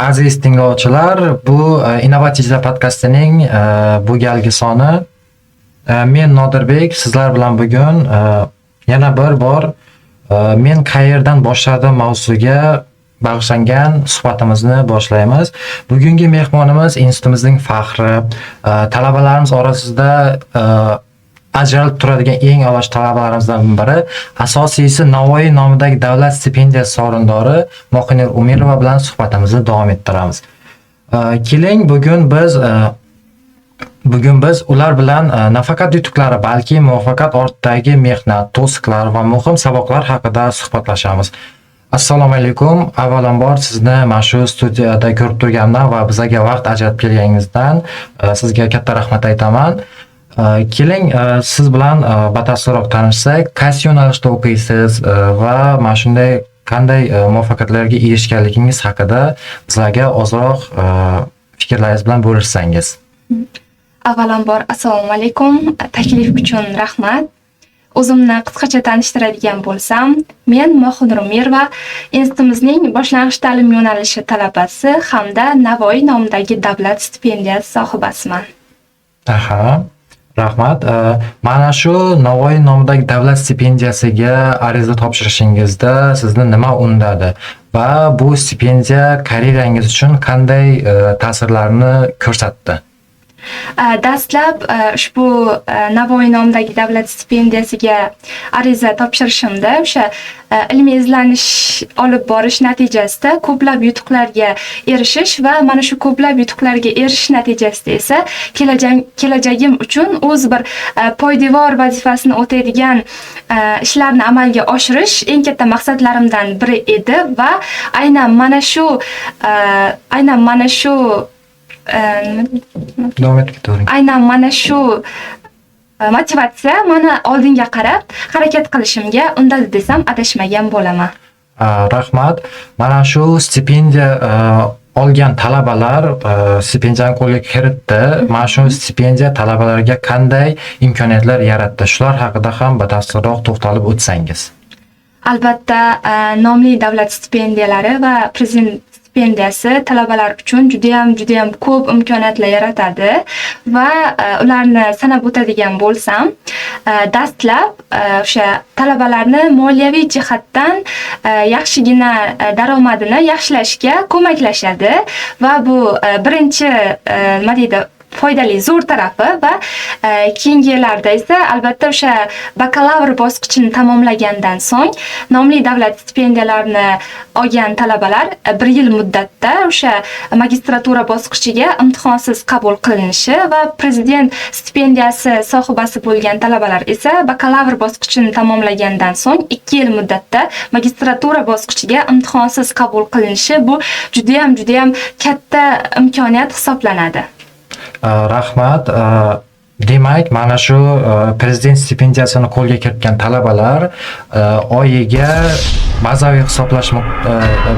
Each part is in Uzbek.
Aziz tinglovchilar, bu Innovatsiya podkastining bu galgi soni. Men Nodirbek sizlar bilan bugun yana bir bor "Men qayerdan boshladim" mavzusiga bag'ishlangan suhbatimizni boshlaymiz. Bugungi mehmonimiz institutimizning faxri, talabalarimiz orasida ajralib turadigan eng a'lochi talabalarimizdan biri, asosiysi, Navoiy nomidagi davlat stipendiyasi sovrindori Mohinur Umirova bilan suhbatimizni davom ettiramiz. Keling, bugun biz ular bilan nafaqat yutuqlari, balki muvaffaqiyat ortidagi mehnat, to'siqlar va muhim saboqlar haqida suhbatlashamiz. Assalomu alaykum. Avvalambor, sizni mana shu studiyada ko'rib turganimdan va bizga vaqt ajratib kelganingizdan sizga katta rahmat aytaman. Keling, siz bilan batafsilroq tanishsak, qaysi yo'nalishda o'qiysiz va mana shunday qanday muvaffaqiyatlarga erishganligingiz haqida bizlarga ozroq fikrlaringiz bilan bo'lishsangiz. Avvalambor, assalomu alaykum. Taklif uchun rahmat. O'zimni qisqacha tanishtiradigan bo'lsam, men Mohinur Umirova, institutimizning boshlang'ich ta'lim yo'nalishi talabasi hamda Navoiy nomidagi davlat stipendiyasi sohibasiman. Aha, rahmat. Mana shu Navoiy nomidagi davlat stipendiyasiga ariza topshirishingizda sizni nima undadi va bu stipendiya karyerangiz uchun qanday ta'sirlarni ko'rsatdi? Dastlab ushbu Navoiy nomidagi davlat stipendiyasiga ariza topshirishimda o'sha ilmiy izlanish olib borish natijasida ko'plab yutuqlarga erishish va mana shu ko'plab yutuqlarga erishish natijasida esa kelajagim uchun o'z bir poydevor vazifasini o'taydigan ishlarni amalga oshirish eng katta maqsadlarimdan biri edi va aynan mana shu nima Davom etib ketavering. Aynan mana shu motivatsiya mani oldinga qarab harakat qilishimga undadi desam, adashmagan bo'laman. Rahmat. Mana shu stipendiya olgan talabalar stipendiyani qo'lga kiritdi. Mana shu stipendiya talabalarga qanday imkoniyatlar yaratdi? Shular haqida ham batafsilroq to'xtalib o'tsangiz. Albatta, nomli davlat stipendiyalari va prezident stipendiyasi talabalar uchun judayam, judayam ko'p imkoniyatlar yaratadi va ularni sanab o'tadigan bo'lsam, dastlab o'sha talabalarni moliyaviy jihatdan yaxshigina daromadini yaxshilashga ko'maklashadi va bu birinchi, nima deydi, foydali zo'r tarafi va keyingi yillarda esa, albatta, o'sha bakalavr bosqichini tamomlagandan so'ng nomli davlat stipendiyalarini olgan talabalar bir yil muddatda o'sha magistratura bosqichiga imtihonsiz qabul qilinishi va prezident stipendiyasi sohibasi bo'lgan talabalar esa bakalavr bosqichini tamomlagandan so'ng 2 yil muddatda magistratura bosqichiga imtihonsiz qabul qilinishi, bu judayam, judayam katta imkoniyat hisoblanadi. Rahmat. Demak, mana shu prezident stipendiyasini qo'lga kiritgan talabalar oyiga bazaviy hisoblash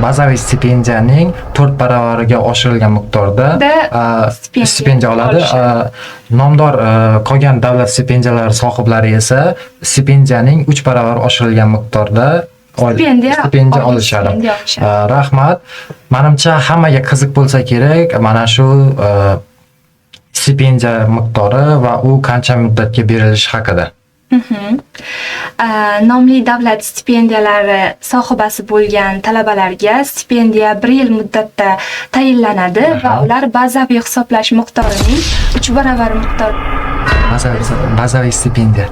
bazaviy stipendiyaning 4 baravariga oshirilgan miqdorda Da stipendiya stipendiya oladi. Olishadi. Nomdor qolgan davlat stipendiyalari sohiblari esa stipendiyaning 3 baravar oshirilgan miqdorda stipendiya olishadi. Stipendiya olishadi. Rahmat. Manimcha, hammaga qiziq bo'lsa kerak mana shu stipendiya miqdori va u qancha muddatga berilishi haqida. Nomli davlat stipendiyalari sohibasi bo'lgan talabalarga stipendiya bir yil muddatda tayinlanadi va ular bazaviy hisoblash miqdorining 3 baravar miqdor Bazaviy stipendiya.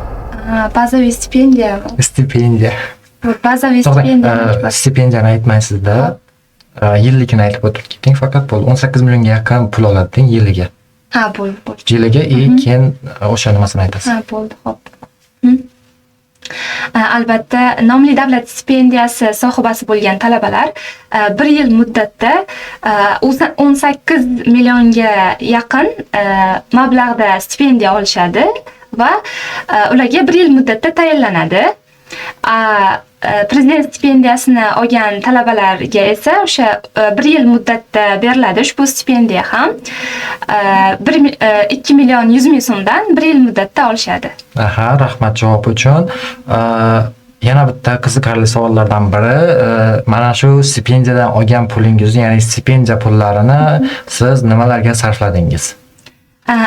Ha, bazaviy stipendiya. Stipendiya. Bazaviy To'xtang, stipendiya. Stipendiyani aytmaysizda. Yilligini aytib o'tib keting faqat, bo'ldi. 18 millionga yaqin pul oladi deng yiliga. Ha, bo'ldi, bo'ldi. Yiliga и keyin o'sha nimasini aytasiz. Ha, bo'ldi, xo'p. Albatta, nomli davlat stipendiyasi sohibasi bo'lgan talabalar bir yil muddatda 18 millionga yaqin mablag'da stipendiya olishadi va ularga bir yil muddatda tayinlanadi. Prezident stipendiyasini olgan talabalarga esa o'sha bir yil muddatda beriladi ushbu stipendiya ham 2 million 100 ming so'mdan bir yil muddatda olishadi. Aha, rahmat javob uchun. Yana bitta qiziqarli savollardan biri, mana shu stipendiyadan olgan pulingizni, ya'ni stipendiya pullarini siz nimalarga sarfladingiz?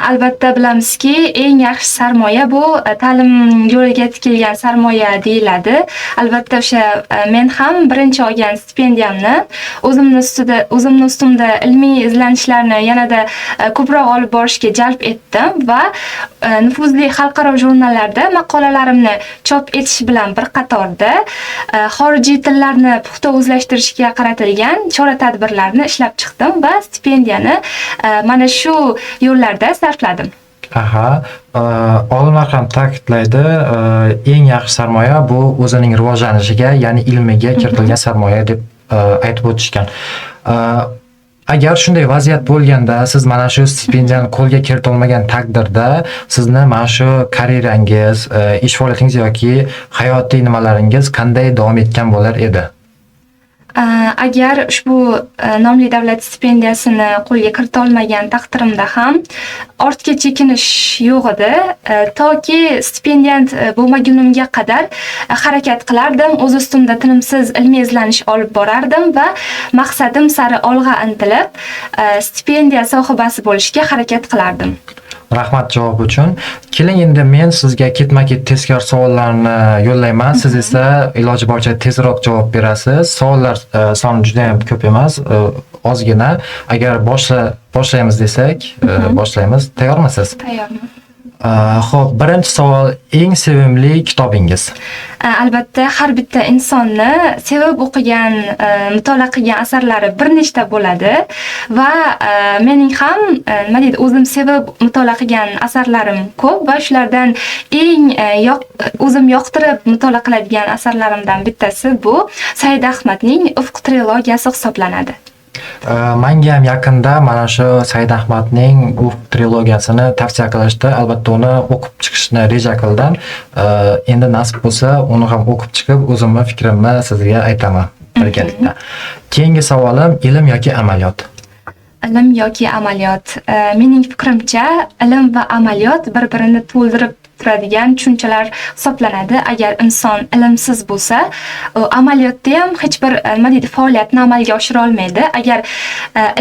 Albatta bilamizki, eng yaxshi sarmoya bu ta'lim yo'liga tikilgan sarmoya deyiladi. Albatta o'sha men ham birinchi olgan stipendiyamni o'zimni ustimda ilmiy izlanishlarni yanada ko'proq olib borishga jalb ettim va nufuzli xalqaro jurnallarda maqolalarimni chop etish bilan bir qatorda xorijiy tillarni puxta o'zlashtirishga qaratilgan chora-tadbirlarni ishlab chiqdim va stipendiyani mana shu yo'llarda sarfladim. Aha, olimlar ham ta'kidlaydi, eng yaxshi sarmoya bu o'zining rivojlanishiga, ya'ni ilmiga kiritilgan sarmoya deb aytib o'tishgan. Agar shunday vaziyat bo'lganda, siz mana shu stipendiyani qo'lga kirita olmagan taqdirda, sizni mana shu karyerangiz, ish faoliyatingiz yoki hayotiy nimalaringiz qanday davom etgan bo'lar edi? Agar ushbu nomli davlat stipendiyasini qo'lga kirita olmagan taqdirimda ham ortga chekinish yo'q edi. Toki stipendiyant bo'lmagunimga qadar harakat qilardim, o'z ustimda tinimsiz ilmiy izlanish olib borardim va maqsadim sari olg'a intilib, stipendiya sohibasi bo'lishga harakat qilardim. Rahmat javob uchun. Keling, endi men sizga ketma-ket tezkor savollarni yo'llayman. Siz esa iloji boricha tezroq javob berasiz. Savollar soni juda ham ko'p emas, ozgina. Agar boshlaymiz desak, boshlaymiz. Tayyormisiz? Tayyorman. Xo'p, birinchi savol: eng sevimli kitobingiz? Albatta har bitta insonni sevib o'qigan, mutolaa qilgan asarlari bir nechta bo'ladi va mening ham nima deydi, o'zim sevib mutolaa qilgan asarlarim ko'p va shulardan eng o'zim yoqtirib mutolaa qiladigan asarlarimdan bittasi bu Said Ahmadning Ufq trilogiyasi hisoblanadi. Manga ham yaqinda mana shu Said Ahmadning Ufq trilogiyasini tavsiya qilishdi. Albatta uni o'qib chiqishni reja qildim. Endi nasib bo'lsa, uni ham o'qib chiqib, o'zimni fikrimni sizga aytaman birgalikda. Keyingi savolim: ilm yoki amaliyot? Ilm yoki amaliyot? Mening fikrimcha, ilm va amaliyot bir-birini to'ldirib turadigan tushunchalar hisoblanadi. Agar inson ilmsiz bo'lsa, u amaliyotda ham hech bir nima deydi, faoliyatni amalga oshira olmaydi. Agar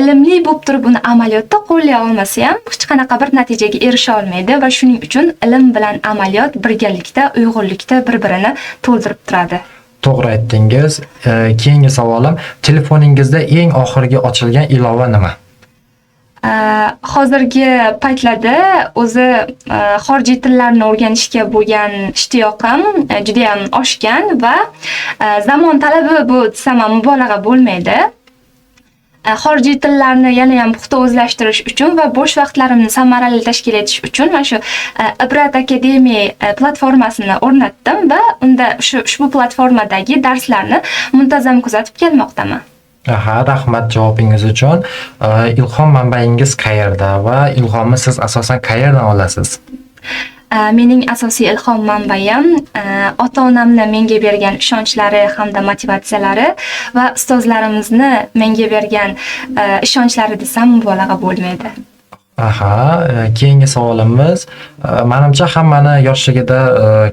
ilmli bo'lib turib uni amaliyotda qo'llay olmasa ham hech qanaqa bir natijaga erisha olmaydi va shuning uchun ilm bilan amaliyot birgalikda, uyg'unlikda bir-birini to'ldirib turadi. To'g'ri aytdingiz. Keyingi savolim: telefoningizda eng oxirgi ochilgan ilova nima? Hozirgi paytlarda o'zi xorijiy tillarni o'rganishga bo'lgan ishtiyoqim judayam oshgan va zamon talabi bu desam ham mubolag'a bo'lmaydi. Xorijiy tillarni yana ham puxta o'zlashtirish uchun va bo'sh vaqtlarimni samarali tashkil etish uchun mana shu Ibrat Academy platformasini o'rnatdim va unda ushbu platformadagi darslarni muntazam kuzatib kelmoqdaman. Aha, rahmat javobingiz uchun. Ilhom manbayingiz qayerda va ilhomni siz asosan qayerdan olasiz? Mening asosiy ilhom manbayim ota-onamni menga bergan ishonchlari hamda motivatsiyalari va ustozlarimizni menga bergan ishonchlari desam mubolag'a bo'lmaydi. Aha, keyingi savolimiz, manimcha hammani yoshligida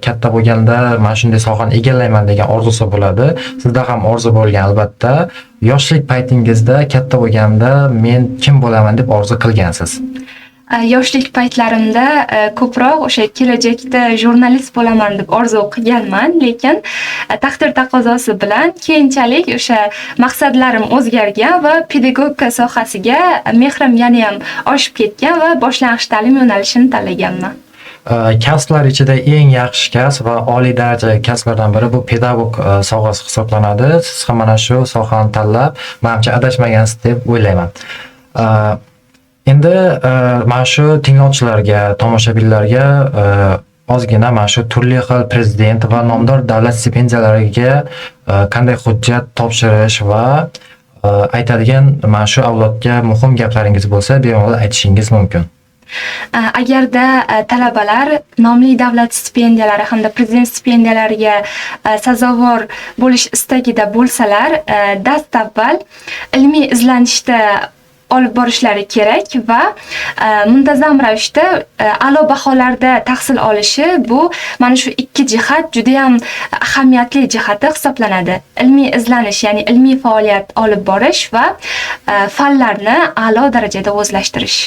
katta bo'lganda mana shunday sohani egallayman degan orzusi bo'ladi. Sizda ham orzu bo'lgan albatta. Yoshlik paytingizda katta bo'lganda men kim bo'laman deb orzu qilgansiz? Yoshlik paytlarimda ko'proq o'sha kelajakda jurnalist bo'laman deb orzu qilganman, lekin taqdir taqozosi bilan keyinchalik o'sha maqsadlarim o'zgargan va pedagogika sohasiga mehrim yana ham oshib ketgan va boshlang'ich ta'lim yo'nalishini tanlaganman. Kasblar ichida eng yaxshi kasb va oliy daraja kasblardan biri bu pedagog sohasi hisoblanadi. Siz ham mana shu sohani tanlab, manimcha adashmagansiz deb o'ylayman. Endi mana shu tinglovchilarga, tomoshabinlarga ozgina mana shu turli xil prezident va nomdor davlat stipendiyalariga qanday hujjat topshirish va aytadigan mana shu avlodga muhim gaplaringiz bo'lsa, bemalol aytishingiz mumkin. Agarda talabalar nomli davlat stipendiyalari hamda prezident stipendiyalariga sazovor bo'lish istagida bo'lsalar, dastavval ilmiy izlanishda olib borishlari kerak va muntazam ravishda a'lo baholarda tahsil olishi, bu mana shu ikki jihat judayam ahamiyatli jihati hisoblanadi. Ilmiy izlanish, ya'ni ilmiy faoliyat olib borish va fanlarni a'lo darajada o'zlashtirish.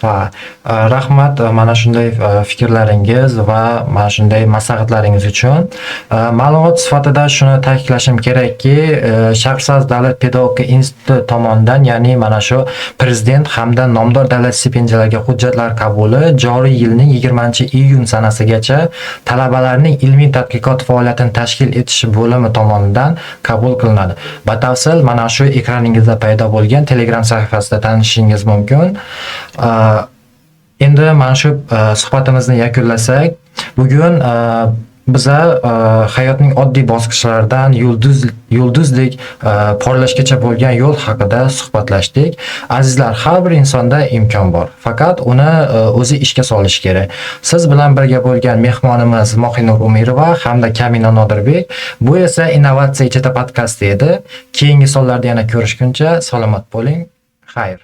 Ha, rahmat mana shunday fikrlaringiz va mana shunday maslahatlaringiz uchun. Ma'lumot sifatida shuni ta'kidlashim kerakki, Shahrisabz davlat pedagogika instituti tomonidan, ya'ni mana shu prezident hamda nomdor davlat stipendiyalariga hujjatlar qabuli joriy yilning 20-iyun sanasigacha talabalarning ilmiy tadqiqot faoliyatini tashkil etish bo'limi tomonidan qabul qilinadi. Batafsil mana shu ekraningizda paydo bo'lgan Telegram sahifasida tanishishingiz mumkin. Endi mana shu suhbatimizni yakunlasak, bugun biza hayotning oddiy bosqichlaridan yulduzdek porlashgacha bo'lgan yo'l haqida suhbatlashdik. Azizlar, har bir insonda imkon bor. Faqat uni o'zi ishga solish kerak. Siz bilan birga bo'lgan mehmonimiz Mohinur Umirova hamda Kamina Nodirbek. Bu esa Innovatsiya ichida podkasti edi. Keyingi sonlarda yana ko'rishguncha salomat bo'ling. Xayr.